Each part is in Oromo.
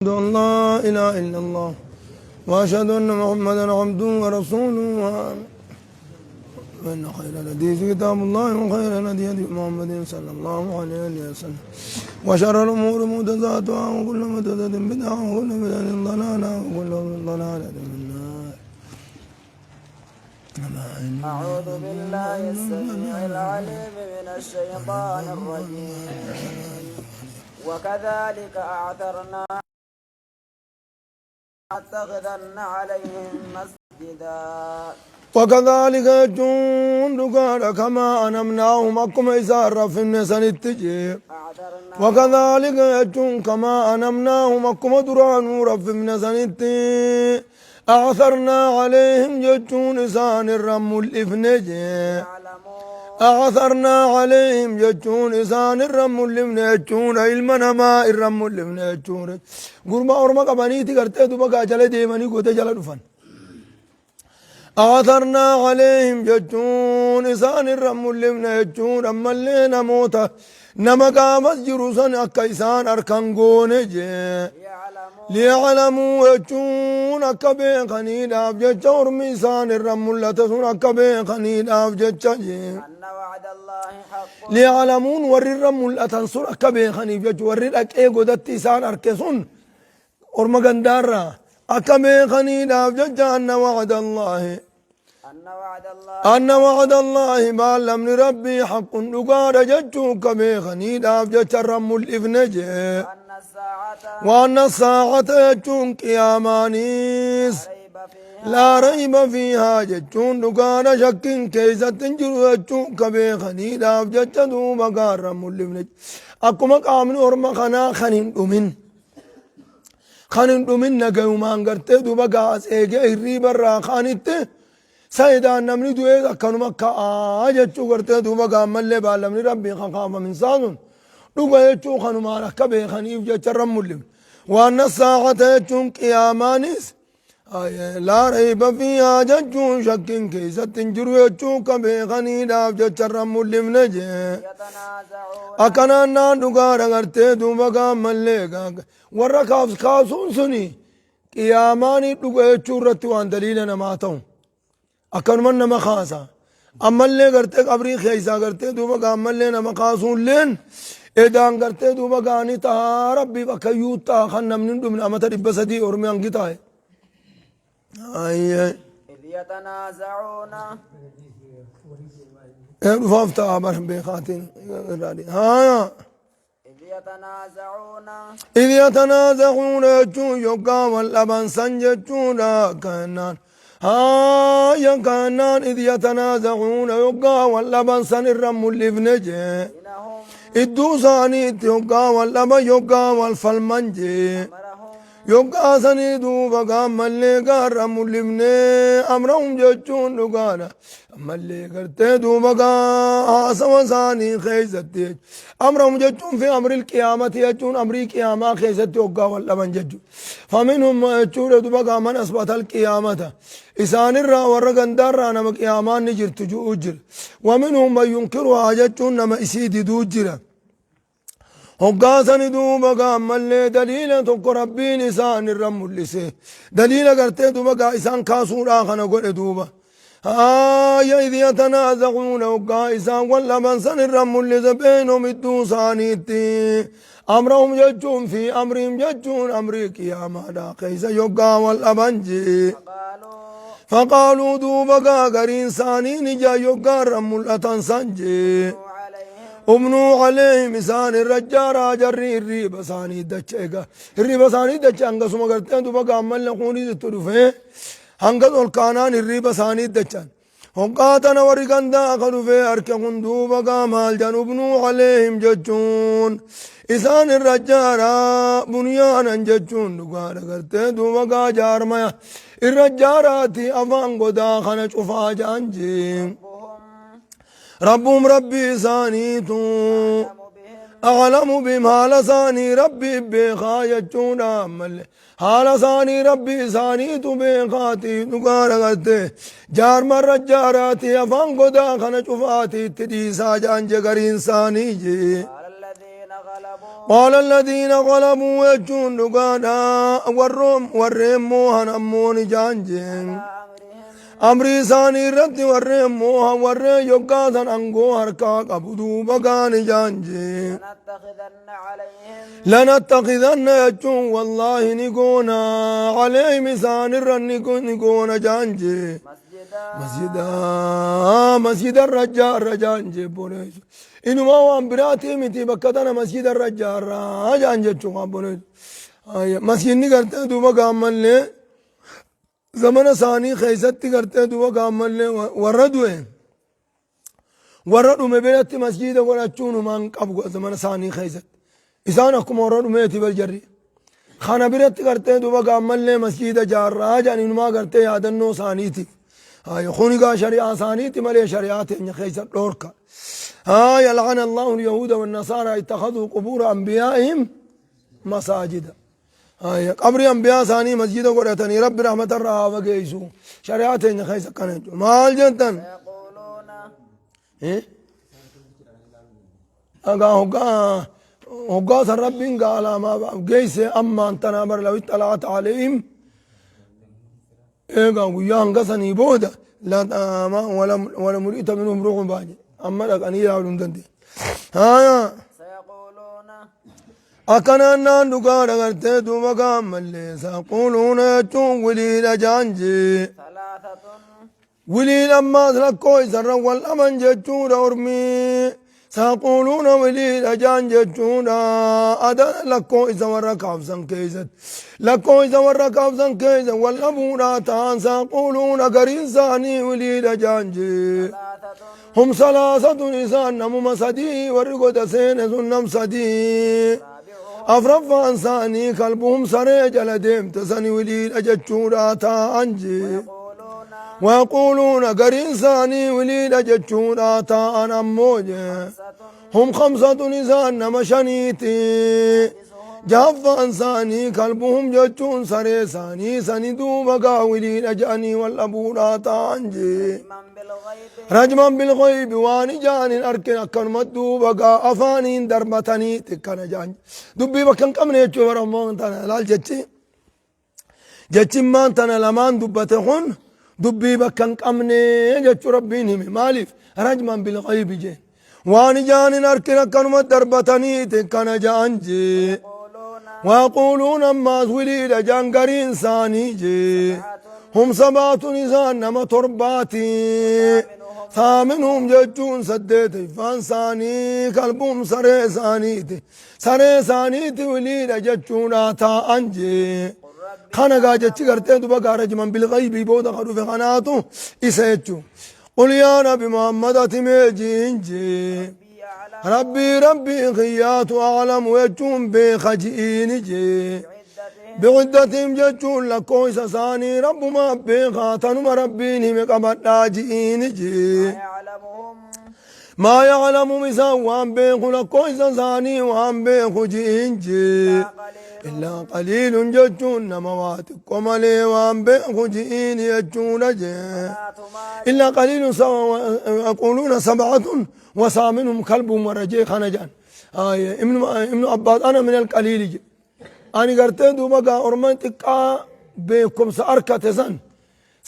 أن لا إله إلا الله وأشهد أن محمدا عبده ورسوله. وإن خير الحديث كتاب الله، وخير الهدي هدي محمد صلى الله عليه وسلم، وشر الأمور محدثاتها، وكل محدثة بدعة، وكل بدعة ضلالة، وكل ضلالة في النار. أعوذ بالله السميع العليم من الشيطان الرجيم. وكذلك أعثرنا لأتخذن عليهم مسجدا. وكذلك jechuun dhugaadha. كما أنمناهم akkuma isaan raffinne sanitti jee. أعثرنا. وكذلك jechuun كما أنمناهم akkuma duraanuu raffifne sanitti، أعثرنا عليهم jechuun isaan irra mul'ifne jee. يعلمون. أعثرنا عليهم jechuun isaan irra mul'ifne jechuudha, ilma namaa irra mul'ifne jechuudha. Gurma orma qabaniiti gartee duba gaa jala deemanii goota jala dhufan. أعثرنا عليهم jechuun isaan irra mul'ifne jechuudha. Ammallee namoota nama gaafas jiru san akka isaan harkan goone jee. يعلمون. ليعلموا jechuun akka beekaniidhaaf jecha, ormi isaan irra mul'ate sun akka beekaniidhaaf jecha jee. أن وعد الله حق. ليعلمون warri irra mul'atan sun akka beekaniif jechu, warri dhaqee godatti isaan arke sun orma gandaarraa akka beekaniidhaaf jecha. أن وعد الله أن وعد الله أن وعد الله baallamni rabbii حق dhugaadha jechuu akka beekaniidhaaf jecha irra mul'ifne jee. أن الساعة وأن الساعة jechuun qiyaamaanis ريب فيها لا ريب فيها jechuun dhugaadha, shakkiin keessatti hin jiru jechuun akka beekaniidhaaf jecha duuba gaarra mul'ifne. Akkuma qaamni orma kanaa kan hin dhumin nagayumaan gartee duuba gaas eegee hirriibarraa kaanitti sayidaan namni du'ee akkanuma ka'aa jechuu gartee duuba gaammallee baallamni rabbii kan kaafaminsaa sun dhuga jechuu kanumaan akka beekaniif jecha irra mul'ifne. وأن الساعة jechuun qiyaamaanis لا ريب فيها jechuun shakkiin keessatti hin jiru jechuu akka beekaniidhaaf jecha irra mul'ifne jee. يتنازعون. Akkanaan naan dhugaadha gartee duuba gaammallee warra kaaf kaasuun suni qiyaamaanii dhuga jechuu irratti waan daliila namaa ta'u akkanuma nama kaasa. Ammallee gartee qabrii keessaa gartee duuba gaammallee nama kaasuulleen edaan gartee duuba gaanii tahaa rabbiif akka iyyuu ta'a kan namni hin dhumne amata 300 ormi hangi taa'e. Ayyee. إذ يتنازعون. Dhufaaf ta'a bara beekaatiin haa. إذ يتنازعون. إذ يتنازعون jechuun yoggaa wal dhaban san jechuudha kennaan haaya kennaan. إذ يتنازعون yoggaa wal dhaban san irra mul'ifne jee. بينهم. Idduu isaaniitti yoggaa wal dhaban, yoggaa wal falman jee. أمرهم. Yoggaa sanii duuba gaammallee gaarra mul'ifne. أمرهم jechuun dhugaadha. Ammallee gartee duuba gaa haasawa isaanii keessatti أمرهم jechuun في أمر القيامة jechuun amrii qiyaamaa keessatti yoggaa wal dhaban jechuudha. فمنهم jechuudha duuba gaa من أثبت القيامة isaanirraa warra gandaarraa nama qiyaamaan ni jirtu ju'uu jira. ومنهم من ينكرها jechuun nama isii diduu jira. Hoggaasani duuba gaammallee daliila tokko rabbiin isaan irra mul'ise, daliila gartee duuba gaa isaan kaasuudhaa kana godhe duuba haaya. إذ يتنازعون hoggaa isaan wal dhaban san irra mul'ise. بينهم idduu isaaniitti، أمرهم jechuun في أمرهم jechuun amrii qiyaamaadha keessa yoggaa wal dhaban jee. قالوا. فقالوا duuba gaa gariin isaanii ni jaa yoggaa irra mul'atan san jee. عليهم. ابنوا عليهم isaan irra jaaraa. Jarri hirriiba isaanii dacha egaa hirriiba isaanii dacha hangasuma gartee duba gaammallee kunis itti dhufee hangas ol kaanaan hirriiba isaanii dachan. Hoggaa tana warri gandaa ka dhufee harka kun duuba gaa maal jan? ابنوا عليهم jechuun isaan irra jaaraa. بنيانا jechuun dhugaadha gartee duuba gaa jaarmaya irra jaaraati afaan godaa kana cufaa jaan jee. ربهم. ربهم rabbii isaaniitu أعلم بهم. أعلم بهم haala isaanii rabbii beekaa jechuudha. Ammallee haala isaanii rabbii isaaniitu beekaati dhugaadha garte jaarmarra jaaraati afaan godaa kana cufaati itti dhiisaa jaan je gariin isaanii jee. قال الذين غلبوا. قال الذين غلبوا jechuun dhugaadha. Warroom warreen moohan ammoo ni jaanjeen. على أمرهم Amrii isaanii irratti warreen moohan warreen yoggaasan angoo harkaa qabu duuba gaani jaanjee. لنتخذن عليهم لنتخذن jechuun wallaahi ni goona عليهم isaan irra ni goona jaanjee. مسجدا. Masjida masjida irra jaarra jaanjee boneessu. Inumaa waan biraatii miti bakka tana masjida irra jaarraa jaan jechuun waan boneessu. Masjidni gartee duuba gaammallee zamana isaanii keessatti gartee duuba gaammallee warra du'e warra dhume biratti masjida godhachuun humaan qabu zamana isaanii keessatti. Isaan akkuma warra dhumeeti bar jarri. Kana biratti gartee duuba gaammallee masjida jaarraa jaan inumaa gartee yaadannoo isaaniitiif. Kuni gaa shari'aa isaaniiti malee shari'aa teenya keessa dhoorka. لعن الله اليهود والنصارى اتخذوا قبور أنبيائهم مساجد. Qabri anbiyaa isaanii masjida godhatanii rabbi rahmata irraa haa fageessu. Shari'aa teenya keessa akkana jechuudha. Maal jettan? يقولون Egaa hoggaa san rabbiin gaalaamaa geesse ammaan tanaa bara لو اطلعت عليهم eegaa guyyaa hanga sanii booda ولملئت منهم رعبا amma dhaqanii ilaaluu hin dandeenye. Haya. سيقولون Akkanaan naan dhugaa dhagartee duuba gaammallee سيقولون jechuun wiliidha jaanjee. ثلاثة. Wiliin ammaas rakkoo isarra wal dhaban jechuudha ormii. سيقولون wiliidha jaan jechuudha. Ada lakkoo isa warra kaabsan keessatti. Lakkoo isa warra kaabsan keessa wal dhabuudha ta'an سيقولون gariin isaanii wiliidha jaan jee. ثلاثة. هم ثلاثة isaan namuma sadii warri goda seene sun nam sadii. رابعهم Afraffaan isaanii كلبهم saree jala deemte sani wiliidha jechuudha ta'an jee. يقولون ويقولون gariin isaanii wiliidha jechuudha ta'an ammoo jee. خمسة. هم خمسة isaan nama shaniiti. Jahaffaan isaanii كلبهم jechuun saree isaanii sani duuba gaa wiliidha jedhanii wal dhabuudha ta'an jee. رجما بالغيب. رجما بالغيب waan ijaan hin arkin akkanuma duuba gaa afaaniin darbatanii xiqqana jaan. Dubbii bakka hin qabne jechuu bara ammoo tana laal jechi. Jechimmaan tana lamaan dubbate kun dubbii bakka hin qabne jechuu rabbiin hime. Maaliif? رجما بالغيب jeen. Waan ijaan hin arkin akkanuma darbatanii xiqqana jaan jee. يقولون ويقولون ammaas wiliidha jaan gariin isaanii jee. سبعة. هم سبعة isaan nama torbaati. ثامنهم jechuun saddeetiffaan isaanii كلبهم saree isaaniiti. Saree isaaniiti wiliidha jechuudha taa'an jee. قل ربي Kana gaa jechi gartee duba gaa رجما بالغيب booda ka dhufe kanaatu isa jechuu. قل يا nabi Muhammad ati mee jiin jee. ربي أعلم ربي rabbii kiyyaatu أعلم jechuun beeka ji'iini jee. بعدتهم بعدتهم jechuun lakkoofsa isaanii rabbumaa beekaa tanuma rabbiin hime qabadhaa ji'iini jee. ما يعلمهم ما يعلمهم isaan waan beeku lakkoofsa isaanii waan beeku ji'iin jee. إلا إلا قليل. قليل jechuun nama waa xiqqoo malee waan beeku ji'iin jechuudha jee. فلا تمار إلا قليل يقولون سبعة وثامنهم كلبهم ورجي خنجان. آية ابن عباس أنا من القليل جي. Ani gartee duuba gaa orman xiqqaa beekumsa arkate san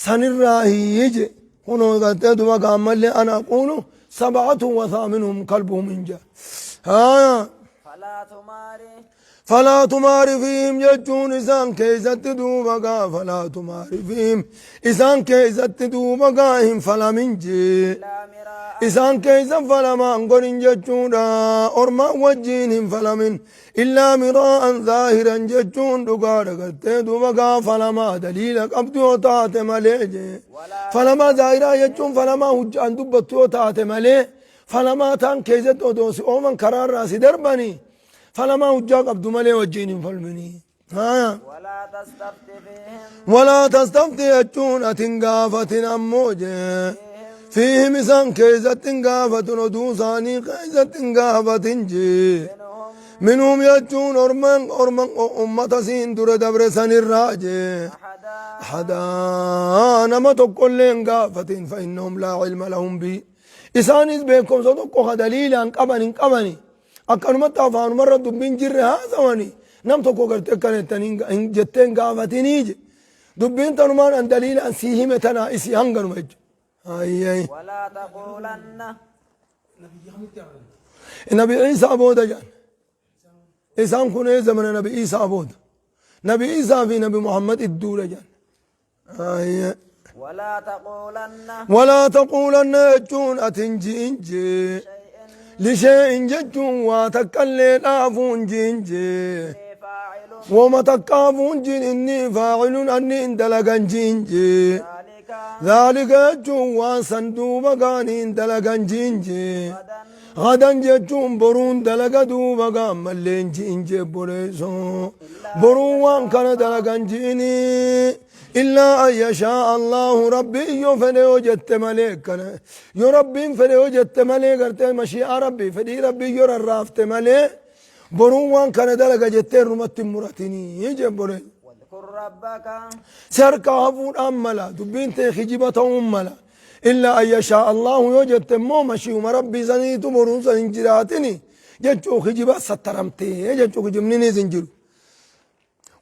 sanirraa hiyyi kunoo gartee duuba gaa ammallee أنا أقول سبعة وثامنهم كلبهم inja. آية فلا تمار فلا تمار فيهم jechuun isaan keessatti duuba gaa فلا تمار فيهم isaan keessatti duuba gaa hin falamin jee. إلا مراء. Isaan keessa falamaan godhin jechuudha ormaan wajjiin hin falamin إلا مراء ظاهرا jechuun dhugaadha gartee duuba gaa falamaa daliila qabdu yoo taate malee jee. ولا Falamaa zaahiraa jechuun falamaa hujjaan dubbattu yoo taate malee falamaa taan keessatti odoo si ooman karaarraa si darbanii falamaa hujjaa qabdu malee wajjiin hin falminii. Haya. ولا تستفت فيهم. ولا تستفت jechuun ati hin gaafatin ammoo jee. فيهم isaan keessatti hin gaafatin oduu isaanii keessatti hin gaafatin jee. منهم منهم jechuun orman ummata siin dura dabre sanirraa jee. أحدا. أحدا nama tokkollee hin gaafatin فإنهم لا علم لهم به. Isaanis beekumsa tokko ka daliilaan qaban hin qabani. Akkanumatti afaanumarra dubbiin jirre haasawanii nam tokko gartee akkana jettanii hin jettee hin gaafatinii je. Dubbiin tanumaan an daliilaan sii hime tanaa isii hanganuma jechuudha. Ayyee. Walaa taquulanna. Nabi Iisaa booda jedhan. Isaan kun zamana Nabi Iisaa booda. Nabi Iisaa fi Nabi Muhammad idduudha jedhan. Ayyee. Walaa taquulanna. Walaa taquulanna jechuun ati hin ji'in jee. Shay'in Lishee'in jechuun waa takkallee dhaafuun ji'in jee. inni faa'ilun. Woma takkaafuun ji'in inni faa'ilun anni hin dalagan ji'in jee. Dhaalika. Dhaalika jechuun waan san duuba gaanii hin dalagan ji'in jee. Gadan. Gadan jechuun boruun dalaga duuba gaammallee hin ji'in jee boreessoo. Boruun waan kana dalagan ji'inii. Illaa an yashaa Allahu rabbiin yoo fedhe yoo jette malee kana yoo rabbiin fedhe yoo jette malee gartee mashii'aa rabbii fedhii rabbii yoo rarraafte malee boruun waan kana dalaga jettee irrumatti hin muratinii jee boree. Wadhkur rabbaka. Si harkaa hafuudhaan mala dubbiin tee kijiba ta'uun mala. Illaa an yashaa Allahu yoo jette immoo mashii'uma rabbii saniitu boruun san hin jiraatini jechuu kijiba sattaramtee jechuu kijibninis hin jiru.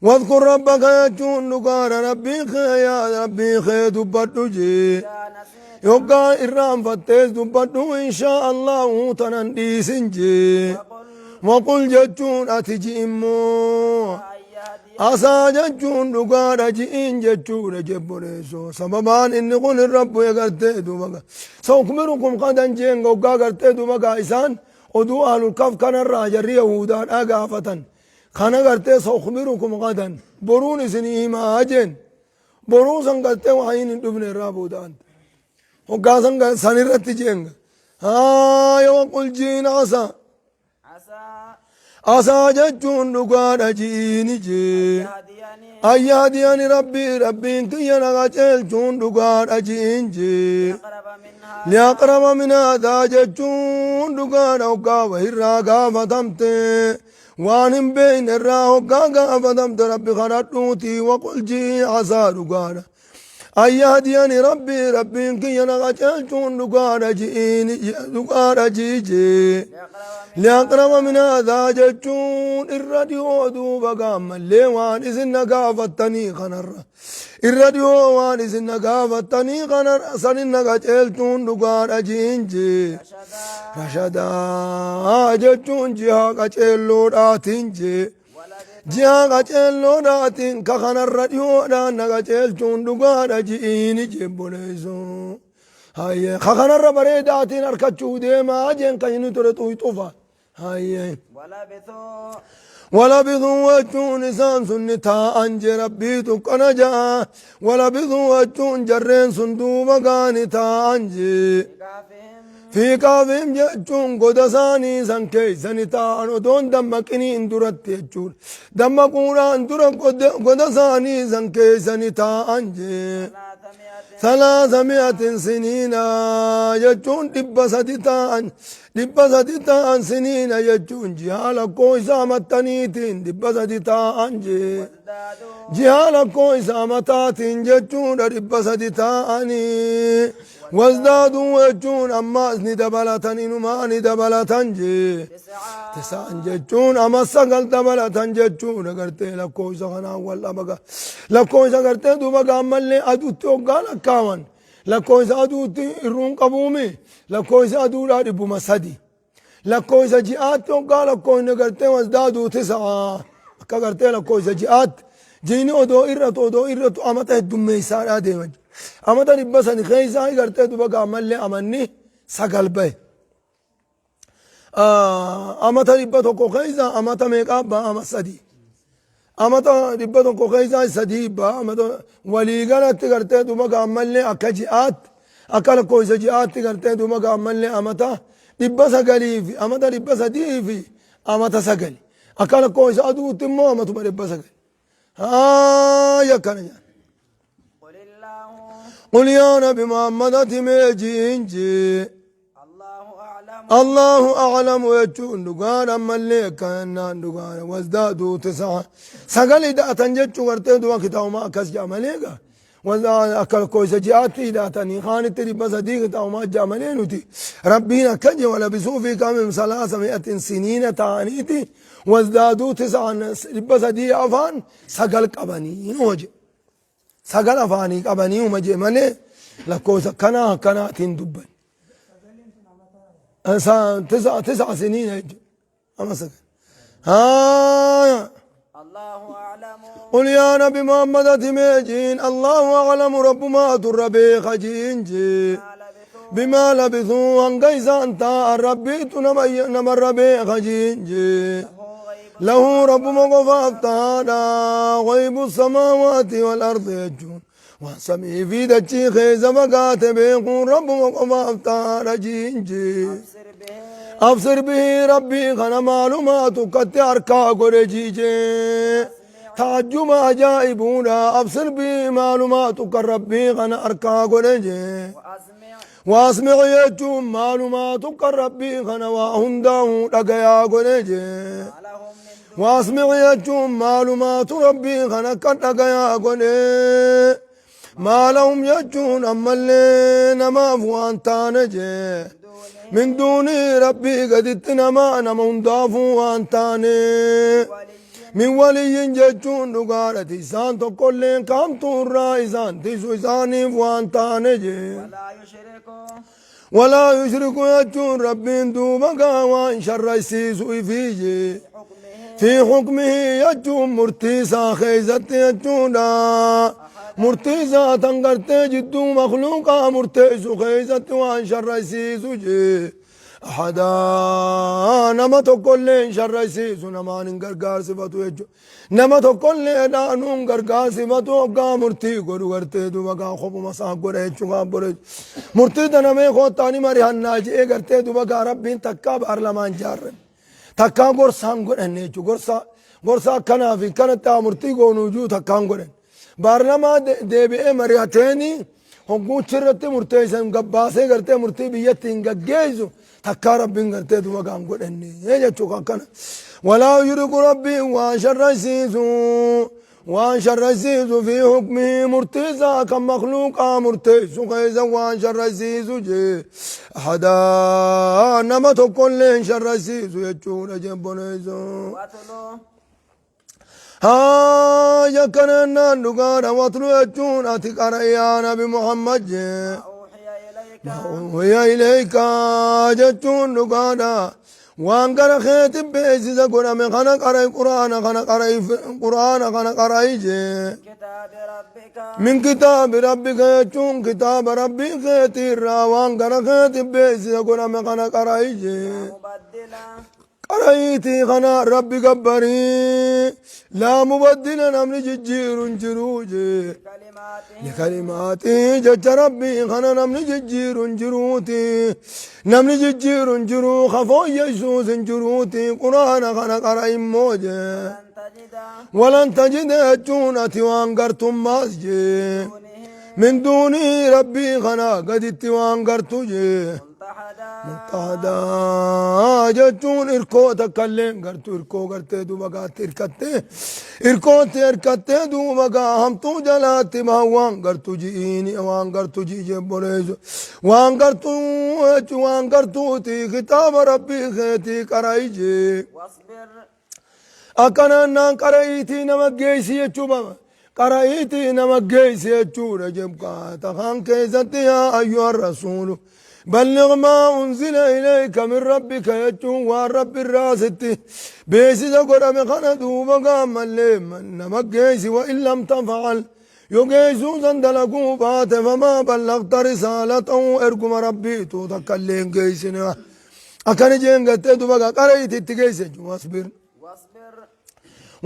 Wadhkur rabbaka jechuun dhugaadha rabbii kee yaa rabbii kee dubbadhu jee. Yaa nasiita. Yoggaa irraanfattees dubbadhu inshaa Allahu tanan dhiisin jee. Waqul. Waqul jechuun ati ji'immoo. Ayyahdi. Asaa jechuun dhugaadha ji'iin jechuudha jebboleessoo. Sababaan inni kun irra bu'e gartee duuba gaa. Saukmirukum qadan jeen goggaa gartee duuba gaa isaan oduu ahlul kaf kanarraa jarri yahudaadhaa gaafatan. Kana gartee saukmirukum qadan boruun isinii himaa jeen. Boruu san gartee wahiin hin dhufne irraa booda'an. Hoggaa san san irratti jeen. Haaya waqul jiin asaa. Asaa. Asaa jechuun dhugaadha ji'iini jee. Yahdiyani. Ayyaadiyani rabbii rabbiin kiyya na qajeelchuun dhugaadha ji'iin jee. Aqraba min haadhaa. Liaqraba min haadhaa jechuun dhugaadha hoggaa wahirraa gaafatamte. Waan hin beekne irraa hoggaa gaafatamte rabbi kadhadhuutii waqul ji'i asaa dhugaadha. Ayyaadiyani rabbii rabbiin kiyya na qajeelchuun dhugaadha ji'iin dhugaadha ji'i jee. Liaqraba min Liaqraba min haadhaa jechuun irra dhiyoo duuba gaammallee waan isin na gaafattanii kanarra. Irra dhiyoo waan isin na gaafattanii kanarra sanin na qajeelchuun dhugaadha ji'iin jee. Rashadaa. Rashadaa jechuun jihaa qajeelloodhaatiin jee. Walabithuu. Jihaa qajeelloodhaatiin ka kanarra dhiyoodhaan na qajeelchuun dhugaadha ji'iini jebboleessoo. Hayyee ka kanarra bareedaatiin harkachuu deemaa jeen kan inni ture xuyxufa. Hayyee. Walabithuu. Walabithuu jechuun isaan sun ni taa'an jee rabbiitu kana ja'a. Walabithuu jechuun jarreen sun duuba gaani taa'an jee. Bikaafihim. Fi kaafihim jechuun goda isaanii san keessa ni taa'an odoon dammaqiniin duratti jechuudha. Dammaquudhaan dura goda isaanii san keessa ni taa'an jee. Salaata mi'atin. Salaasa mi'atin siniina jechuun 300 taa'an 300 taa'an siniina jechuun ji'a lakkoo isaa mattaniitiin 300 taa'an jee. Wasdaaduu. Ji'a lakkoo isaa mataatiin jechuudha 300 taa'anii. Wasdaaduu jechuun ammaas ni dabalatan inumaa ni dabalatan jee. Tis'aa. Tisaan jechuun amma sagal dabalatan jechuudha gartee lakkoofsa kanaan wal dhaba lakkoofsa gartee duuba gaammallee aduutti hoggaa lakkaawan lakkoofsa aduutti irruun qabuumi lakkoofsa aduudhaa 300 lakkoofsa ji'aatti hoggaa lakkoofni gartee wasdaaduu tisaa akka gartee lakkoofsa ji'aatti jiini odoo irratu odoo irratu amata heddummeessaadhaa deema amata 300 keessaa gartee duuba gaammallee amanni sagal bahe. Amata 100 keessa amata meeqaa ba'a ama sadii. Amata 100 keessa sadii ba'a amata waliigalatti gartee duuba gaammallee akka ji'aatti akka lakkoofsa ji'aatti gartee duuba gaammallee amata 900 fi amata 300 fi amata sagali. Akka lakkoofsa aduutti immoo amatuma 900. Haaya akkana jedhan. Qulillaahu. Qul yaa nabi Muhammad ati mee ji'iin jee. Allahu a'lamu. Allahu a'lamu jechuun dhugaadha ammallee akkannaan dhugaadha. Wasdaaduu tisaa. Sagali da'atan jechuu gartee du'a kitaabuma akkas jedha malee gaa. Akka lakkoofsa ji'aatti hidhaatanii kaanitti 300 qixaa'umaa ja'a malee nuti rabbiin akka je walabisuu fi kamim salaasa mi'atin siniina ta'aniiti wasdaaduu tisaan 300 afaan sagal qabanii numa je sagal afaanii qabanii uma je malee lakkoofsa akkanaa akkanaatiin dubban. Tisa siniina jechuudha. Ama sagal. Haaya. Allahu a'lamu. Qul yaa nabi Muhammad ati mee jiin Allahu a'lamu rabbumaatu irra beeka jiin jee. Bimaa labisuu hanga isaan taa'an rabbiitu namarra beeka jiin jee. Lahu rabbuma qofaaf tahaadha ghaybu samaawaati wal ardi jechuun waan samii fi dachii keessa fagaate beekuun rabbuma qofaaf tahaadha jiin jee. Absir bihi. Absir bihi rabbii kana maalumaatu akkatti harkaa godhe jiijee. Taajjuma ajaa'ibuudha absir bihi maalumaatu kan rabbii kana harkaa godhe jee. Wa asmi'. Waasmi'i jechuun maalumaatu kan rabbii kana waa hundaa'uu dhagayaa godhe jee. Lahum min Waasmi'i jechuun maalumaatu rabbii kana akka dhagayaa godhe. Maalahum jechuun ammallee namaaf waan taane jee. Min duunii rabbii gaditti namaa nama hundaafuu waan taane. Min waliyyin jechuun dhugaadhati isaan tokkolleen kaamtuurraa isaan tisu isaaniif waan taane jee. Walaa yushriku. Walaa yushriku jechuun rabbiin duuba gaa waan sharraysiisu ifii jee. Hukmihi. Fi hukmihi jechuun murtii isaa keessatti jechuudha. Murtii isaa tan gartee jidduu makluuqaa murteessu keessatti waan sharraysiisu jee. Ahadaa nama tokkollee hin sharraysiisu namaan hin gargaarsifatu jechuudha. Nama tokkollee dhaanuun gargaarsifatu hoggaa murtii godhu gartee duuba gaa kophuma isaa godha jechuudha bore. Murtii tana mee koottaani marihannaa je'ee gartee duuba gaa rabbiin takkaa baarlamaan jaarran. Takkaa gorsaan godhanne jechuudha. Gorsa gorsa akkanaa fi kanatti haa murtii goonuu jiru takkaan godhan. Baarlamaa deebi'ee mari'ateeni hogguuchi irratti murteessan gabbaasee gartee murtii biyyatti hin gaggeessu takkaa rabbiin gartee duuba gaan godhanne jechuudha akkana. Walaa yuriku rabbiin waan sharraysiisu waan sharraysiisu fi hukmii murtii isaa kan makluuqaa murteessu keessa waan sharraysiisu jee. Ahadaa nama tokkollee hin sharraysiisu jechuudha jebboneessu. Watlu. Haa yakkanannaan dhugaadha watlu jechuun ati qara'i yaa nabi Muhammad jee. Uhiya ilayka. Uhiya ilayka jechuun dhugaadha. Waan gara keetti beeksisa godhame kana qara'i quraana kana qara'i quraana kana qara'i jee. Kitaabi rabbika. Min kitaabi rabbika jechuun kitaaba rabbii keetii irraa waan gara keetti beeksisa godhame kana qara'i jee. Mubaddila. Qara'iitii kana rabbi gabbarii laa mubaddila namni jijjiiru hin jiru jee. Kalimaati. Likalimaati jecha rabbii kana namni jijjiiru hin jiruuti. Namni jijjiiru hin jiru kafooyyeessuus hin jiruuti. Quraana kana qara immoo jee. Lan tajida. Walan tajida jechuun ati waan gartummaas jee. Dunihi. Min duunii rabbii kana gaditti waan gartu jee. Multahadaa. Multahadaa jechuun irkoo takka illee hin gartu irkoo gartee duuba gaatti irkattee irkootti irkattee duuba gaa hamtuu jalaatti maa waan gartu ji'iini waan gartu ji'i jebboleessu waan gartu jechuun waan gartuuti kitaaba rabbii keetii qara'i jee. Wasbir. Akkanaan naan qara'iitii nama geessi jechuu baba. Qara'iitii nama geessi jechuudha jebkaata kan keessatti yaa ayyuha rasuulu. Balligh maa unzila ilayka min rabbika jechuun waan rabbi irraa sitti beeksisa godhame kana duuba gaammallee nama geessi wa in lam tafa'al. Yoo geessuu san dalaguu baate famaa ballagta risaalatahu erguma rabbiitu takka illee hin geessine. Akkana jeen gartee duuba gaa qara'iitii itti geesse jechuun wasbir. Wasbir.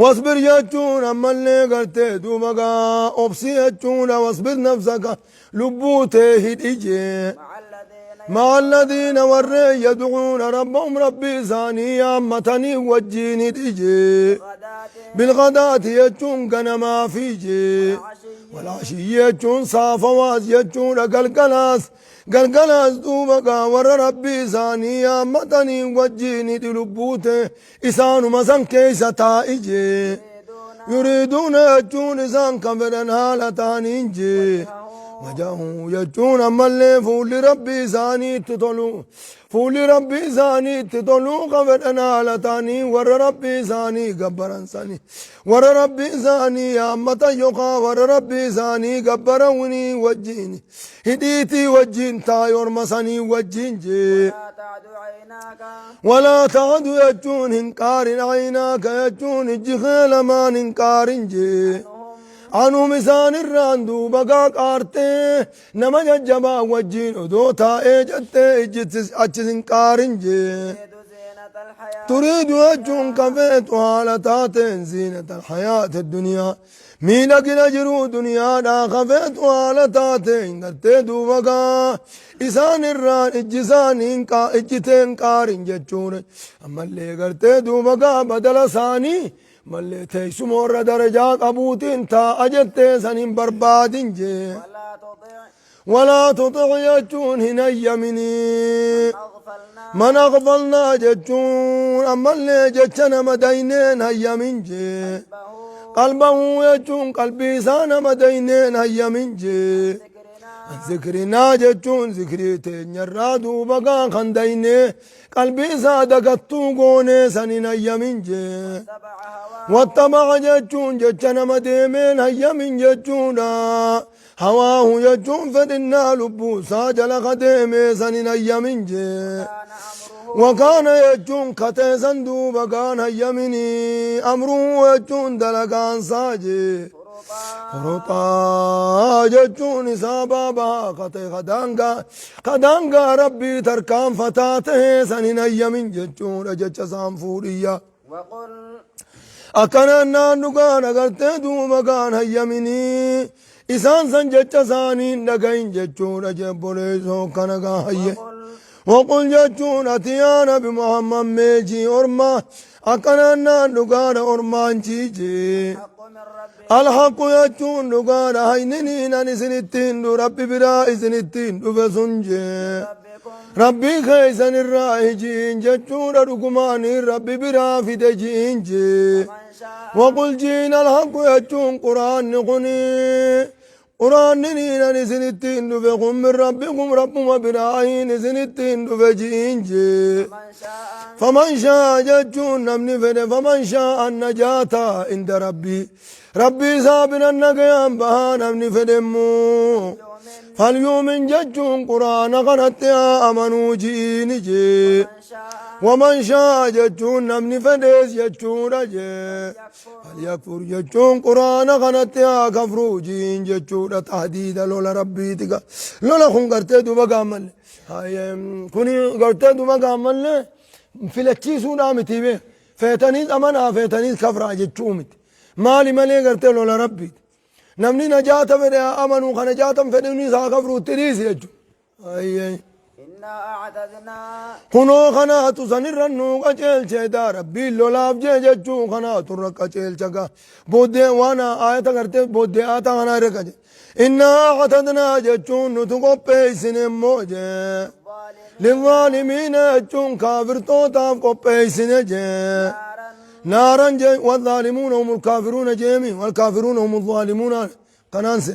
Wasbir jechuun ammallee gartee duuba gaa obsi jechuudha wasbir nafsaka lubbuu tee hidhi jee. Ma'a alladhiina. مع الذين warreen yad'uuna rabbahum rabbii isaanii yaammatanii wajjiin hidhi jee. Ghadaati. Bilghadaati jechuun ganamaa fi jee. Ashiyyi. Walaashiyyi jechuun saafawaas jechuudha galgalaas. Galgalaas duuba gaa warra rabbii isaanii yaammatanii wajjiin hidhi lubbuu tee isaanuma san keessa taa'i jee. Yuriiduuna. Yuriiduuna jechuun isaan kan fedhan haala ta'aniin jee. Wajahuu jechuun ammallee fuulli Rabbii isaaniitti tolu. Fuulli Rabbii isaaniitti toluu kan fedhan haala ta'anii warra Rabbii isaanii gabbaran sani. Warra Rabbii isaanii yaammatan yookaan warra Rabbii isaanii gabbaranwinii wajjin hidhiitii wajjin taa'e orma sanii wajjin jee. ولا تعد عيناك Walaa ta'adu jechuun hin qaarin aynaaka jechuun ijji kee lamaan hin qaarin jee. عنهم Anum isaan irraan duuba gaa qaartee nama jajjabaa wajjin odoo taa'ee jettee ijji achis hin qaarin jee. تريد زينة الحياة Turiidu jechuun kan feetu haala taateen ziinata alhayaati duniyaa. Miidhagina jiruu duniyaadhaa ka feetu haala taateen gartee duuba gaa isaan irraan ijji isaanii ijjiteen qaarin jechuudha. Ammallee gartee duuba gaa badala isaanii mallee teessuma warra darajaa qabuutiin taa'a jettee san hin barbaadin jee. ولا تطع Walaa tuxic jechuun hin hayyaminii. أغفلنا Man aghfalnaa jechuun ammallee jecha nama dayneen hayyamin jee. قلبه Qalbahu jechuun qalbii isaa nama dayneen hayyamin jee. ذكرنا Zikrinaa jechuun zikrii teenyarraa duuba gaa kan daynee qalbii isaa dagattuu goonee san hin hayyamin jee. تبع هواه Wattabaca jechuun jecha nama deemeen hayyamin jechuudha. Hawaahu jechuun fedhinnaa lubbuu isaa jala ka deemee san hin hayyamin jee. كان أمره Wakaana jechuun kateessan duuba gaan hayyaminii amruu jechuun dalagaan isaa jee. فرطا Foroxaa jechuun isaa baabaa kate kadaangaa kadaangaa rabbii tarkaanfataa tahee san hin hayyamin jechuudha jecha isaan fuudhiyya. وقل Akkanaan naan dhugaan agartee duuba gaan hayyaminii isaan san jecha isaanii hin dhagahin jechuudha jebboleessoo kana gaa hayye. وقل وقل jechuun ati yaa nabi Muhammad meejii ormaa akkanaan naan dhugaadha ormaan jiijee. الحق من ربك Alhaqu jechuun dhugaadha hayniniin an isinittiin dhu rabbi biraa isinittiin dhufe sun jee. ربكم Rabbii keessan irraa hijiin jechuudha dhugumaanii rabbi biraa fide jiin jee. من شاء وقل jiin alhaqu jechuun quraanni kuni quraanniniin an isinittiin dhufe kun min rabbikum rabbuma biraahin isinittiin dhufe jiin jee. من شاء فمن شاء jechuun namni fedhe faman شاء النجاة عند ربي rabbii isaa bira nagayaan bahaa namni fedhe immoo يؤمن falyuumin jechuun quraana kanatti haa amanuu ji'iini jee. من شاء ومن شاء jechuun namni fedhees jechuudha jee. يكفر Falyakfur jechuun quraana kanatti haa kafruu ji'iin jechuudha tahdiida lola rabbiiti ga. Lola kun gartee duuba gaammalle. Kuni gartee duuba gaammalle filachiisuudhaa miti bee. Feetaniis amanaa feetaniis kafraa jechuu miti. Maali malee gartee lola rabbiiti. Namni najaata fedhe haa amanuu ka najaatan fedhuunis haa kafruutti dhiisi jechuudha. إنا أعتدنا Kunoo kanaatu sanirra nuu qajeelcheedha rabbiin lolaaf jee jechuu kanaatu irra qajeelcha gaa booddee waan aayata gartee booddee aayata kanaa irra qajeelcha. Innaa actadnaa jechuun nutu qopheessine immoo jee. الظالمين Lilzaalimiina jechuun kaafirtootaaf qopheessine jee. نارا نارا جي والظالمون هم الكافرون جيمي والكافرون هم الظالمون كنانسي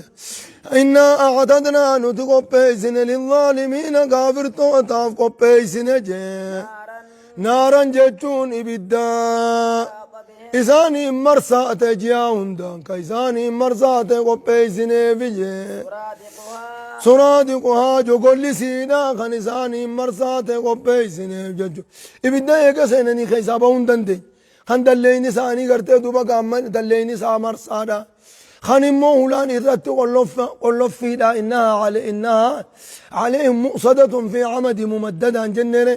إنا أعتدنا نتقبيسن للظالمين كافر توتاف قبيسن جي نارا نارا جتون إبدا أحاط بهم إساني مرسات جيا هندان كإساني مرسات قبيسن في سرادقها Suraadiquhaa jogolli siidhaa kan isaanii marsaa ta'e qopheessineef jechuudha. Ibidda eega seenanii keessaa bahuu hin dandeenye. Kan dalleenyi isaanii gartee duuba gaamman dalleenyi isaa marsaadha. Kan immoo hulaan irratti qolloffiidha. Innahaa aleehim mu'sadatun fi amadi mumaddadaan jenneere.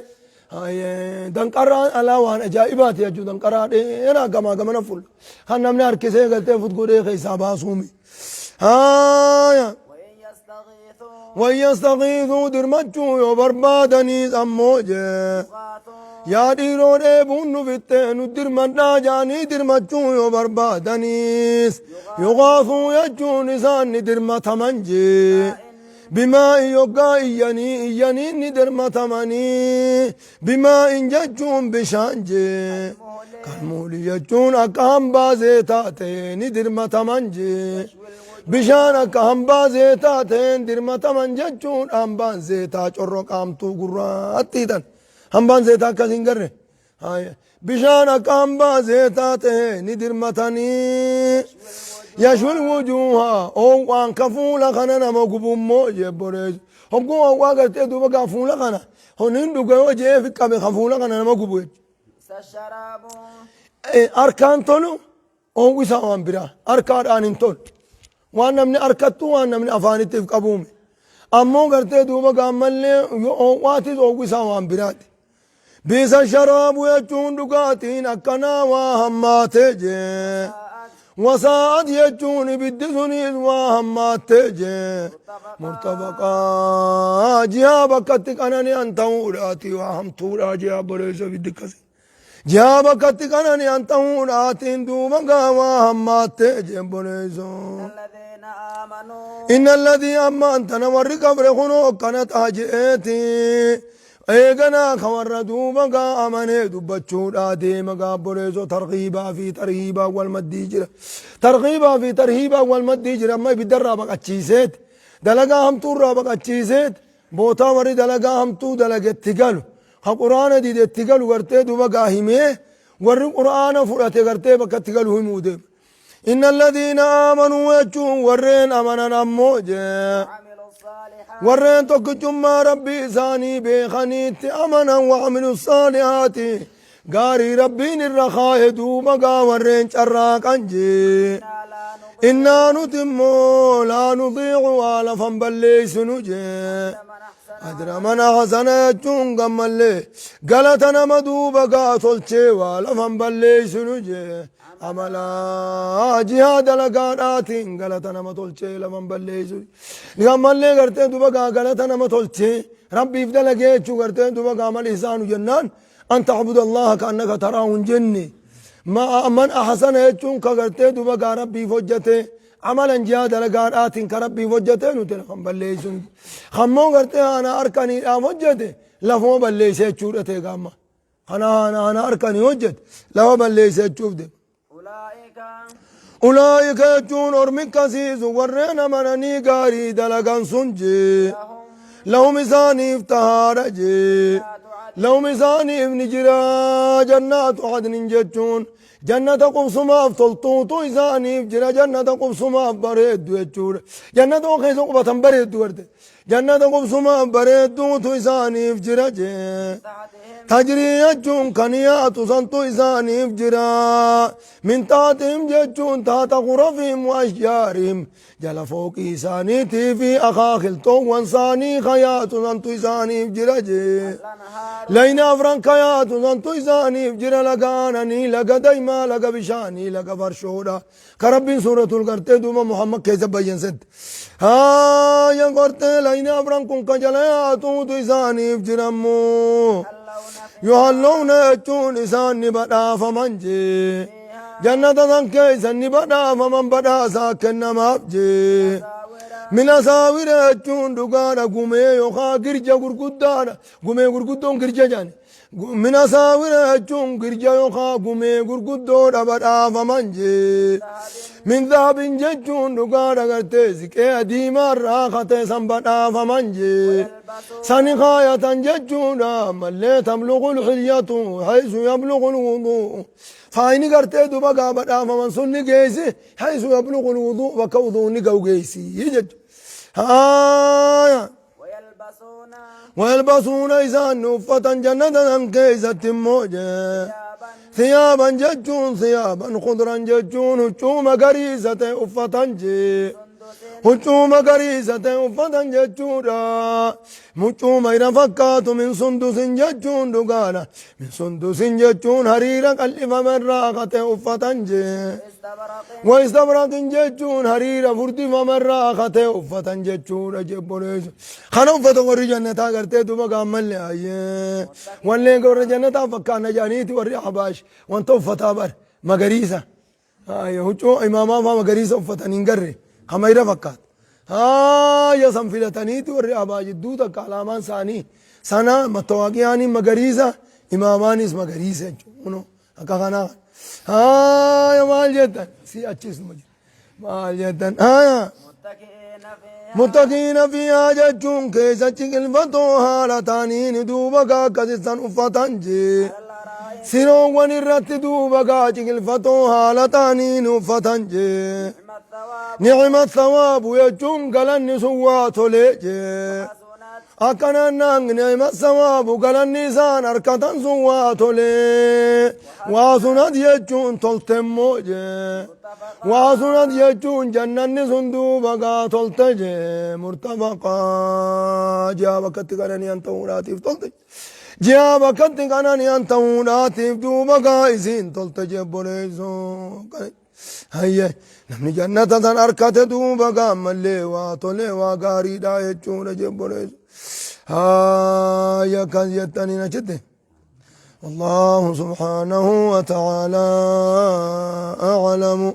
Danqaraan alaa waan ajaa'ibaati jechuudha. Danqaraa dheeraa gamaa gamana fuula. Kan namni harkisee galtee futgodhee keessaa baasuumi. Haaya. وإن يستغيثوا ويستغيثوا dirmachuu yoo barbaadaniis ammoo jee يغاثوا yaa dhiiroo dheebuun nu fittee nu dirmadhaa jaanii dirmachuu yoo barbaadaniis yugaasuu jechuun isaan ni dirmataman jee ماء Bimaa'in yoggaa iyyanii iyyanii ni dirmatamanii. Bimaa'in jechuun bishaan jee. Kalmuuli jechuun akka hambaa zeetaa ta'e ni dirmataman jee. Bishaan akka hambaa zeetaa ta'een dirmataman jechuun hambaan zeetaa corroqaamtuu gurraattii tan. Hambaan zeetaa akkas hin garre. Haya. Bishaan akka hambaa zeetaa ta'e ni dirmatanii. Yashwil wujuuha oowwaan ka fuula kana nama gubummoo jee boreessu. Hogguu oowwaa gartee duuba gaa fuula kana honiin dhuga yoo jee fi qabe ka fuula kana nama gubu jechuudha. Sasharaabu. Harkaan tolu oowwi isaa waan biraa harkaadhaan hin tolu. Waan namni harkattu waan namni afaanitti if qabuume. Ammoo gartee duuba gaammallee yoo oowwaatis oowwi isaa waan biraati. Bisa sharaabu jechuun dhugaatiin akkanaa waa hammaatee jee. Wasaa'at jechuun ibiddi sunis waa hammaattee jee. Murtafaqaa jihaa bakkatti qanani'an ta'uudhaati waa hamtuudhaa jihaa boreessa ibiddi akkasii. Jihaa bakkatti qanani'an ta'uudhaatiin duuba gaa waa hammaattee jee boreessoo. الذين آمنوا Inna alladhii amma antana warri kafre kunoo akkana ta'a je'eeti. Eeganaa ka warra duuba gaa amanee dubbachuudhaa deema gaa boreessoo targhiibaa fi tarhiibaa wal maddii jira. Targhiibaa fi tarhiibaa wal maddii jira amma ibiddarraa baqachiiseet dalagaa hamtuurraa baqachiiseet bootaa warri dalagaa hamtuu dalagetti galu ka quraana didetti galu gartee duuba gaa himee warri quraana fudhate gartee bakkatti galu himuu deema. Inna alladhiina aamanuu jechuun warreen amanan ammoo jee. وعملوا الصالحات Warreen tokkichummaa rabbii isaanii beekaniitti amanan wa'amilu saalihaati gaarii rabbiin irra kaa'e duuba gaa warreen carraaqan jee. إنا لا نضيع Innaa nuti immoo laa nudiicu waa lafan balleessinu jee. من أحسن Ajra mana hasana jechuun gammallee galata nama duuba gaa tolchee waa lafan balleessinu jee. Amalaa jihaa dalagaadhaatiin galata nama tolchee lafan balleessu. Gammallee gartee duuba gaa galata nama tolchee rabbiif dalagee jechuu gartee duuba gaa mal ihsaanu jennaan an ta'budu Allaha ka'annaka taraahu hin jenne. Man ahsana jechuun ka gartee duuba gaa rabbiif hojjete amalan jihaa dalagaadhaatiin ka rabbiif hojjete nuti lafan balleessu. Kammoo gartee ana harkaniidhaaf hojjete lafuma balleesse jechuudha ta'e gaamma. Kana ana harkanii hojjete lafa balleesse jechuuf deema. أولئك Ulaa'ika jechuun ormi akkasiisu warreen amananii gaarii dalagan sun jee. لهم Lahum isaaniif tahaadha jee. جنات عدن Lahum isaaniif ni jira jannaatu adnin jechuun jannata qubsumaaf toltuutu isaaniif jira jannata qubsumaaf bareeddu jechuudha. Jannata keessa qubatan bareeddu garte. Jannata qubsumaaf bareedduutu isaaniif jira jee. تحتهم Tajrii jechuun kan yaatu santu isaaniif jira. Min taatihim jechuun taata ghurafihim wa ashjaarihim. Jala fooqii isaaniitii fi akaakiltoowwan isaanii ka yaatu santu isaaniif jira jee. الأنهار Layna afran ka yaatu santu isaaniif jira laga aananii laga daymaa laga bishaanii laga farshoodha. Ka rabbiin suuratul gartee duuba Muhammad keessa bayyansetti. Haaya gartee layna afran kun ka jala yaatuutu isaaniif jirammoo. يحلون Yuhallawna jechuun isaan ni badhaafaman jee. فيها Jannata san keessa ni badhaafaman badhaasaa kennamaaf jee. أساور Min asaawira jechuun dhugaadha gumee yookaan girja gurguddaadha. Gumee gurguddoon girja jedhani. Min asaawira jechuun girja yookaan gumee gurguddoodha badhaafaman jee. Min dhahabin jechuun dhugaadha gartee siqee adiimaarraa katee san badhaafaman jee. ويلبسون Sani kaayatan jechuudha ammallee tabluqul hilyatu haysu yabluqul wuduu. Faayini gartee duba gaa badhaafaman sun ni geessi haysu yabluqul wuduu bakka wuduun ni ga'u geessi jechuudha. Haaya. ويلبسون Wayalbasuuna isaan uffatan jannata san keessatti immoo jee. ثيابا Thiyaaban jechuun thiyaaban khudran jechuun huccuu magariisa ta'e uffatan jee. سندس Huccuu magariisa ta'e uffatan jechuudha. Huccuu mayra fakkaatu min sundusin jechuun dhugaadha. Min sundusin jechuun hariira qal'ifame irraa ka ta'e uffatan jee. استبرق Waistabraqin jechuun hariira furdifame irraa ka ta'e uffatan jechuudha jebboleessu. Kana uffata warri jannataa gartee duuba gaammallee ayyee. Walleen warra jannataa fakkaanna jedhaniiti warri Ahbaash wanta uffataa bare magariisa. Huccuu imaamaa faa magariisa uffatan hin garre ka mayra fakkaata. Haaya, san filataniiti warri abaa jidduu takka alaamaan isaanii sana mattawaaqiyaanii magariisa, imaamaanis magariisa jechuudha. Kunoo akka kanaa. Haaya, maal jettan? Si achis numa jira. Maal jettan? Haaya. متكئين فيها. متكئين فيها jechuun keessa ciqilfatoo haala ta'aniin duuba gaa akkasisan uffatan jee. على الأرائك. Siroowwan irratti duuba gaa ciqilfatoo haala ta'aniin uffatan jee. نعم الثواب. نعم الثواب jechuun galanni sun waa tolee jee. وحسنت. Akkanaan نعم الثواب galanni isaan harkatan sun waa tolee. وحسنت jechuun toltemmoo jee. وحسنت jechuun jannanni sun duuba gaa tolte jee. مرتفقا ji'a bakkatti qanani'an ta'uudhaatiif tolte. Ji'a bakkatti qanani'an ta'uudhaatiif duuba gaa isiin tolte jee boleessoo. Hayye, namni jannata san harkate duuba gaa ammallee waa tolee, waa gaariidha jechuudha jee boleessu. Hayya, akkas jettaniin achitti. والله سبحانه وتعالى أعلم.